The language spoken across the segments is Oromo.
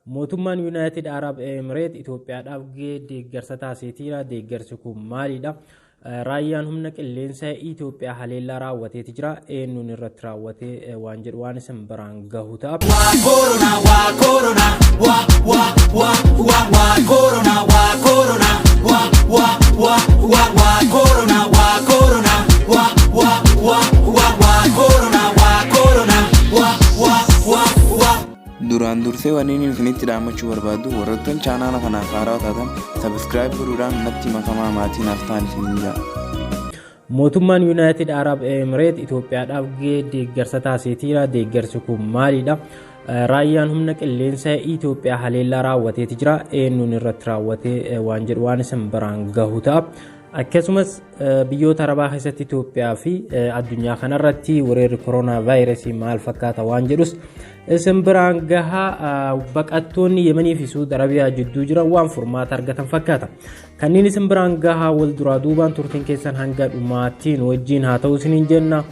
Mootummaan Yuunaayitid Arab Emireet Itoophiyaadhaaf deeggarsa taasiseera. Deeggarsi kun maalidha? Raayyaan humna qilleensa Itoophiyaa haleellaa raawwateeti jira. Eenyuun irratti raawwatee waan jedhu waan isin biraan gahu ta'a. Waa corona, waa corona, waa waa waa waa waa corona, waa corona, waa waa waa waa waa corona, waa corona, waa waa waa waa waa corona, waa corona, waa waa waa waa. Duraan dursee wanni isinitti dhaammachuu barbaadu, warroottan chaanaala kanaaf haarawaa taatan subscribe godhuudhaan natti makamaa, maatii naaf ta'an isiniin jedha. Mootummaan Yuunaayitid Arab Emireet Itoophiyaadhaaf deeggarsa taasiseera. Deeggarsi kun maalidha? Raayyaan humna qilleensa Itoophiyaa haleellaa raawwateeti jira. Eenyuun irratti raawwatee waan jedhu waan isin biraan gahu ta'a. Akkasumas biyyoota Arabaa keessatti Itoophiyaa fi addunyaa kanarratti weerarri koronaa vaayirasii maal fakkaata waan jedhus isin biraan gahaa. Baqattoonni Yemanii fi Suud Arabiyaa jidduu jiran waan furmaata argatan fakkaata. Kanneen isin biraan gahaa wal duraa duubaan turtiin keessan hanga dhumaattiin wajjin haa ta'u isiniin jenna.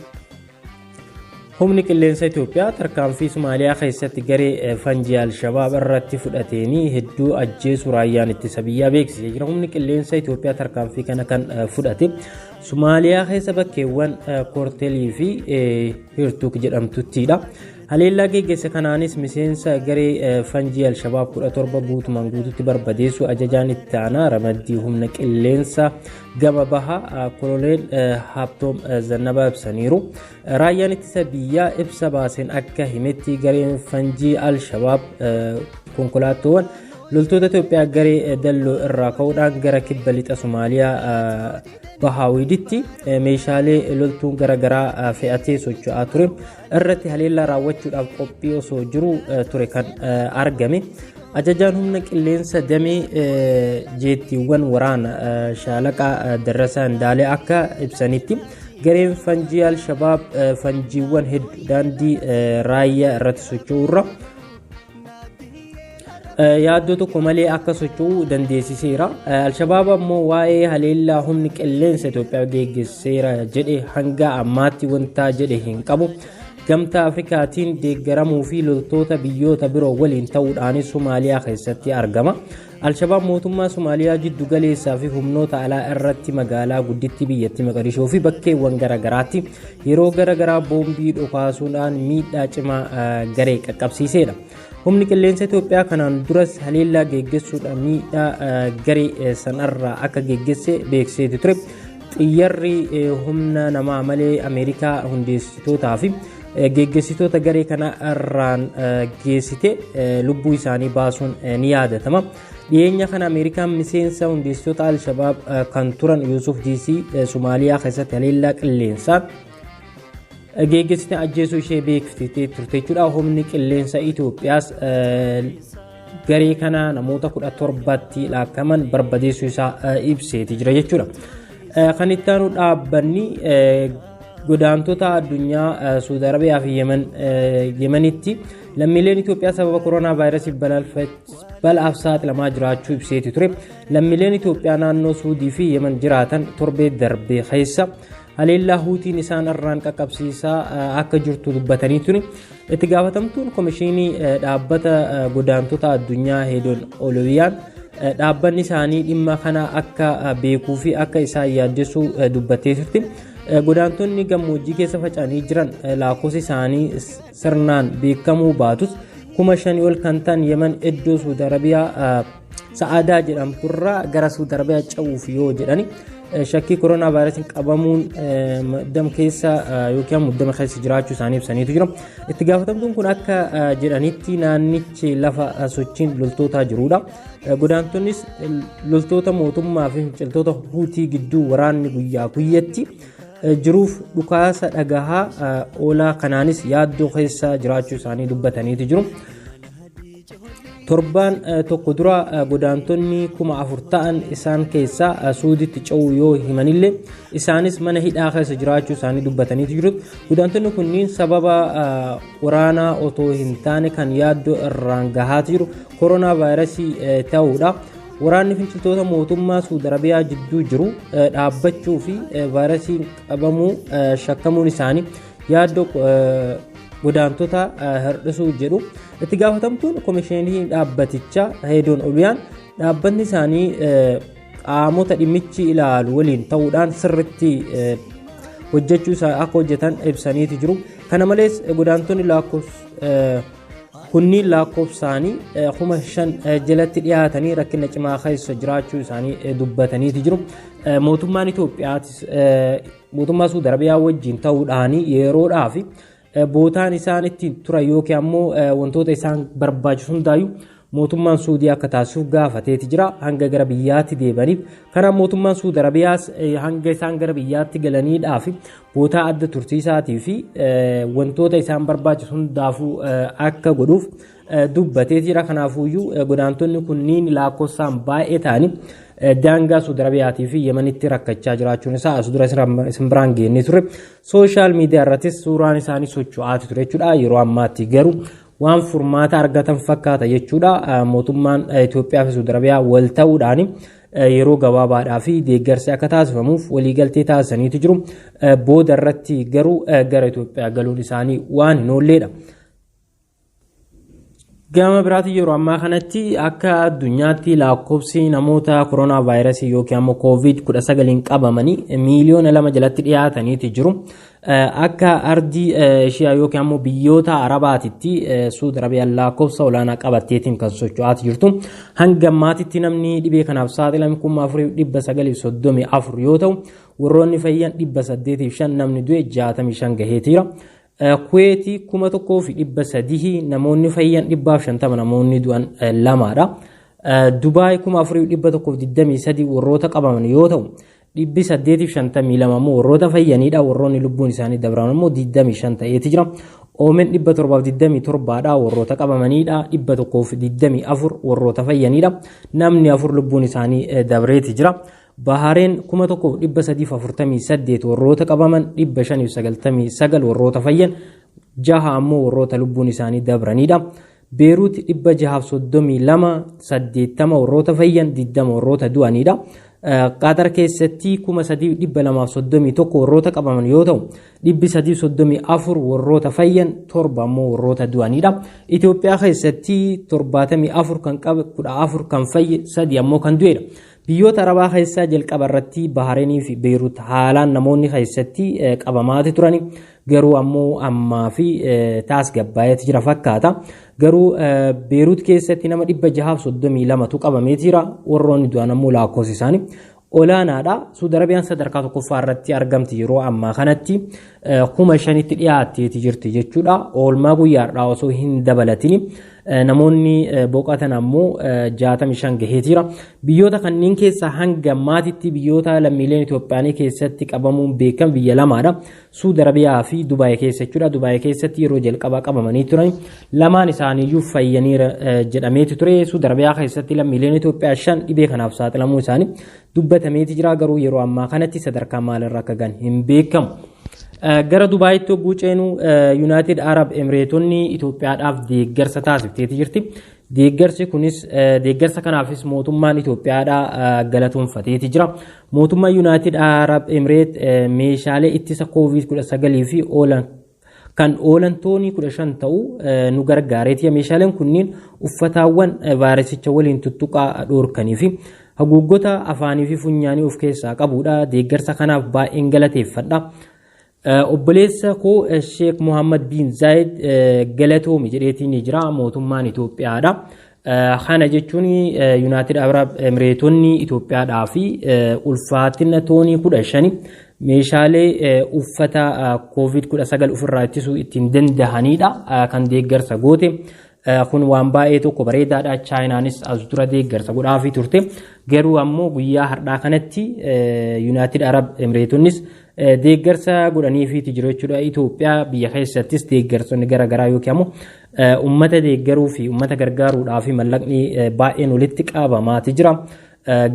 Humni qilleensa Itoophiyaa tarkaanfii Somaaliyaa keessatti garee fanjii Alshabaab irratti fudhateenii hedduu ajjeesuu raayyaan ittisa biyyaa beeksisee jira. Humni qilleensa Itoophiyaa tarkaanfii kana kan fudhate Somaaliyaa keessa bakkeewwan Koortelii fi Hirtuuk jedhamtuttidha. Haleellaa geggeesse kanaanis miseensa garee fanjii Alshabaab 17 guutumaan guututti barbadeessuu ajajaan itti aanaa ramaddii humna qilleensa gama baha Koloneel Haabtoom Zannabaa ibsaniiru. Raayyaan ittisa biyyaa ibsa baaseen akka himetti, gareen fanjii Alshabaab konkolaattoowwan loltoota Itoophiyaa garee Dalloo irraa ka'uudhaan gara kibba lixa Somaaliyaa Bahaawiditti meeshaalee loltuun garaagaraa fe'atee socho'aa ture irratti haleellaa raawwachuudhaaf qophii osoo jiru ture kan argame. Ajajaan humna qilleensa damee jeettiiwwan waraana Shaalaqaa Darrasaa Indaalee akka ibsanitti, gareen fanjii Alshabaab fanjiiwwan hedduu daandii raayyaa irratti socho'uurra yaaddoo tokko malee akka socho'uu dandeessiseera. Alshabaab ammoo waa'ee haleellaa humni qilleensa Itoophiyaa geggeesseera jedhe hanga ammaatti wanta jedhe hin qabu. Gamtaa Afrikaatiin deeggaramuu fi loltoota biyyoota biroo waliin ta'uudhaanis Somaaliyaa keessatti argama. Alshabaab mootummaa Somaaliyaa jiddu galeessaa fi humnoota alaa irratti magaalaa guddittii biyyattii Maqadishoo fi bakkeewwan garaagaraatti yeroo garaagaraa boombii dhokaasuudhaan miidhaa cimaa garee qaqqabsiisedha. Humni qilleensa Itoophiyaa kanaan duras haleellaa geggeessuudhaan miidhaa garee sanarraa akka geggeesse beeksiseeti ture. Xiyyaarri humna namaa malee Ameerikaa hundeessitootaa fi geggeessitoota garee kana irraan geessite lubbuu isaanii baasuun ni yaadatama. Dhiyeenya kana Ameerikaan miseensa hundeessitoota Alshabaab kan turan Yuusuf Diisii Somaaliyaa keessatti haleellaa qilleensaa geggeessite ajjeesuu ishee beeksiftee turte jechuudha. Humni qilleensa Itoophiyaas garee kana namoota 17tti lakkaa'aman barbadeessuu isaa ibseeti jira jechuudha. Kan itti aanu, dhaabbanni godaantota addunyaa Suudi Arabiyaa fi Yemenitti lammiileen Itoophiyaa sababa koronaa vaayirasiif balaaf saaxilamaa jiraachuu ibseeti ture. Lammiileen Itoophiyaa naannoo Suudii fi Yemen jiraatan torbee darbee keessa haleellaa Huutiin isaan irraan qaqqabsiisaa akka jirtu dubbatanii ture. Itti gaafatamtuun komishinii dhaabbata godaantota addunyaa Heedoon Olowiyaan dhaabbanni isaanii dhimma kana akka beekuu fi akka isaan yaaddessu dubbattee turte. Godaantonni gammoojjii keessa faca'anii jiran lakkoofsi isaanii sirnaan beekamuu baatus 5,000 ol kan ta'an Yemen iddoo Suudi Arabiyaa Sa'aadaa jedhamturraa gara Suudi Arabiyaa ce'uuf yoo jedhani shakkii koronaa vaayirasiin qabamuun muddama keessa yookiin muddama keessa jiraachuu isaanii ibsaniitu jira. Itti gaafatamtuun kun akka jedhanitti, naannichi lafa sochiin loltootaa jirudha. Godaantonnis loltoota mootummaa fi finciltoota Huutii gidduu waraanni guyyaa guyyatti jiruuf dhukaasa dhagahaa oolaa kanaanis yaaddoo keessa jiraachuu isaanii dubbataniitu jiru. Torbaan tokko dura godaantonni 4,000 ta'an isaan keessaa Suuditti ce'uu yoo himanillee isaanis mana hidhaa keessa jiraachuu isaanii dubbataniitu jiru. Godaantonni kunniin sababa waraanaa otoo hin taane kan yaaddoo irraan gahaa jiru koronaa vaayirasii ta'uudha. Waraanni finciltoota mootummaa Suudi Arabiyaa jidduu jiru dhaabbachuu fi vaayirasiin qabamuu shakkamuun isaanii yaaddoo godaantota hir'isuu jedhu. Itti gaafatamtuun komishinii dhaabbatichaa Heedoon Oliyaan dhaabbatni isaanii qaamota dhimmichi ilaalu waliin ta'uudhaan sirritti hojjechuu isaa akka hojjetan ibsaniiti jiru. Kana malees godaantonni kunniin lakkoofsaanii 5,000 jalatti dhiyaatanii rakkina cimaa keessa jiraachuu isaanii dubbataniiti jiru. Mootummaan Itoophiyaatis mootummaa Suudi Arabiyaa wajjin ta'uudhaan yeroodhaaf bootaan isaan ittiin turan yookiin ammoo wantoota isaan barbaachisu hundaayyuu mootummaan Suudii akka taasisuuf gaafateeti jira hanga gara biyyaatti deebaniif. Kanaaf mootummaan Suudi Arabiyaas hanga isaan gara biyyaatti galaniidhaaf bootaa adda tursiisaatii fi wantoota isaan barbaachisu hundaafuu akka godhuuf dubbateeti jira. Kanaafuyyuu godaantonni kunniin lakkoofsaan baay'ee ta'anii daangaa Suudi Arabiyaatii fi Yemenitti rakkachaa jiraachuun isaa as dura isin biraan geennee ture. Sooshaal miidiyaa irrattis suuraan isaanii socho'aati ture jechuudha. Yeroo ammaatti garuu waan furmaata argatan fakkaata jechuudha. Mootummaan Itoophiyaa fi Suudi Arabiyaa wal ta'uudhaan yeroo gabaabaadhaa fi deeggarsi akka taasifamuuf waliigaltee taasisaniitu jiru. Booda irratti garuu gara Itoophiyaa galuun isaanii waan hin oolleedha. Gama biraatiin yeroo ammaa kanatti akka addunyaatti lakkoofsi namoota koronaa vaayirasii yookiin ammoo koovid 19 qabamanii 2 miiliyoona jalatti dhiyaataniiti jiru. Akka ardii Eeshiyaa yookiin ammoo biyyoota Arabaatitti Suudi Arabiyaan lakkoofsa olaanaa qabatteetiin kan socho'aati jirtu. Hanga ammaatitti namni dhibee kanaaf saaxilame 4,934 yoo ta'u, warroonni fayyan 805, namni du'e 65 gaheetiira. Kuweetii 1,300, namoonni fayyan 150, namoonni du'an lamaadha. Dubaay 4,123 warroota qabaman yoo ta'u, 852 immoo warroota fayyanidha. Warroonni lubbuun isaanii dabran immoo 25 ta'eeti jira. Oomeen 727dha warroota qabamanidha. 124 warroota fayyanidha. Namni afur lubbuun isaanii dabreeti jira. Bahareen 1,348 warroota qabaman, 599 warroota fayyan, jaha ammoo warroota lubbuun isaanii dabranidha. Beeruut 632, 80 warroota fayyan, 20 warroota du'anidha. Qatar keessatti 3,231 warroota qabaman yoo ta'u, 334 warroota fayyan, torba ammoo warroota du'anidha. Itoophiyaa keessatti 74 kan qabe, 14 kan fayye, sadi ammoo kan du'edha. Biyyoota Arabaa keessaa jalqaba irratti Bahareenii fi Beerut haalaan namoonni keessatti qabamaati turani. Garuu ammoo ammaa fi taasgabbaa'eeti jira fakkaata. Garuu Beerut keessatti nama 632tu qabamee jira. Warroonni du'an ammoo lakkoofsi isaanii olaanaadha. Suudi Arabiyaan sadarkaa tokkoffaa irratti argamti, yeroo ammaa kanatti 5,000tti dhiyaatteeti jirti jechuudha. Oolmaa guyyaadhaa osoo hin dabalatini. Namoonni boqotan ammoo 65 gaheeti jira. Biyyoota kanneen keessaa hanga ammaatitti biyyoota lammiileen Itoophiyaanii keessatti qabamuun beekaman biyya lamaadha. Suudi Arabiyaa fi Dubaay keessa jechuudha. Dubaay keessatti yeroo jalqabaa qabamanii turan, lamaan isaaniiyyuu fayyaniira jedhameeti ture. Suudi Arabiyaa keessatti lammiileen Itoophiyaa shan dhibee kanaaf saaxilamuu isaanii dubbatameeti jira. Garuu yeroo ammaa kanatti sadarkaa maalirra akka gahan hin beekamu. Gara Dubaayitti hogguu ceenu, Yuunaayitid Arab Emireetonni Itoophiyaadhaaf deeggarsa taasifteeti jirti. Deeggarsi kunis, deeggarsa kanaafis mootummaan Itoophiyaadhaa galatoonfateeti jira. Mootummaan Yuunaayitid Arab Emireet meeshaalee ittisa Koovid-19 fi oolan kan oolan toonii 15 ta'u nu gargaareeti. Meeshaaleen kunniin uffataawwan vaayirasicha waliin tuttuqaa dhoorkanii fi haguuggota afaanii fi funyaanii of keessaa qabudha. Deeggarsa kanaaf baay'een galateeffadha. Obboleessa koo Sheek Muhammad bin Zayed, galatoomi jedheetiin ni jira mootummaan Itoophiyaadha. Kana jechuun Yuunaayitid Arab Emireetonni Itoophiyaadhaa fi ulfaatina toonii 15 meeshaalee uffata Koovid-19 ofirraa ittisuu ittiin dandahanidha kan deeggarsa goote. Kun waan baay'ee tokko bareedaadha. Chaayinaanis as dura deeggarsa godhaafii turte. Garuu ammoo guyyaa har'aa kanatti Yuunaayitid Arab Emireetonnis deeggarsa godhaniifiiti jiru jechuudha. Itoophiyaa biyya keessattis deeggarsonni garaagaraa yookiin ammoo uummata deeggaruu fi uummata gargaaruudhaaf mallaqni baay'een walitti qabamaati jira.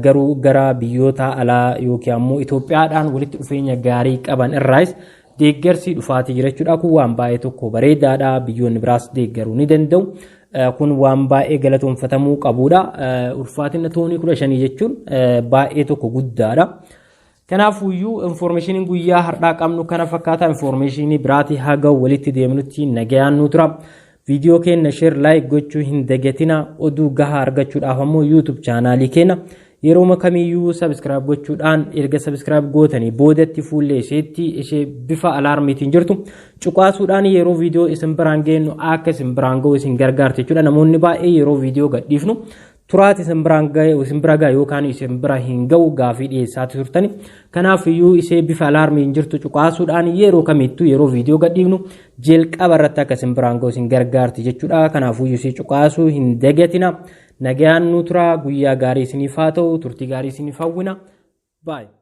Garuu gara biyyoota alaa yookiin ammoo Itoophiyaadhaan walitti dhufeenya gaarii qaban irraayis deeggarsi dhufaatii jira jechuudha. Kun waan baay'ee tokko bareedaadha. Biyyoonni biraas deeggaruu ni danda'u. Kun waan baay'ee galatoonfatamuu qabudha. Ulfaatina toonii 15 jechuun baay'ee tokko guddaadha. Kanaafuyyuu infoormeeshiniin guyyaa har'aa qabnu kana fakkaata. Infoormeeshinii biraatii haga walitti deemnutti nagayaan nu tura. Viidiyoo keenya share, like gochuu hin dagatina. Oduu gahaa argachuudhaaf ammoo YouTube chaanaalii keenya yeroo kamiyyuu subscribe gochuudhaan, erga subscribe gootanii boodatti fuullee isheetti ishee bifa alaarmiitiin jirtu cuqaasuudhaan yeroo viidiyoo isin biraan geenyu akka isin biraan ga'u isin gargaarti jechuudha. Namoonni baay'ee yeroo viidiyoo gadhiifnu turaati isin biraan ga'e, isin bira ga'a yookaan isin bira hin ga'u gaafii dhiyeessaa turtani. Kanaaf iyyuu ishee bifa alaarmiin jirtu cuqaasuudhaan yeroo kamittuu yeroo viidiyoo gadhiifnu jalqaba irratti akka isin biraan ga'u isin gargaarti jechuudha. Kanaafuu ishee cuqaasuu hin dagatina. Nagayaan nu tura. Guyyaa gaarii isiniif haa ta'u. Turtii gaarii isiniif hawwina. Baay'ee.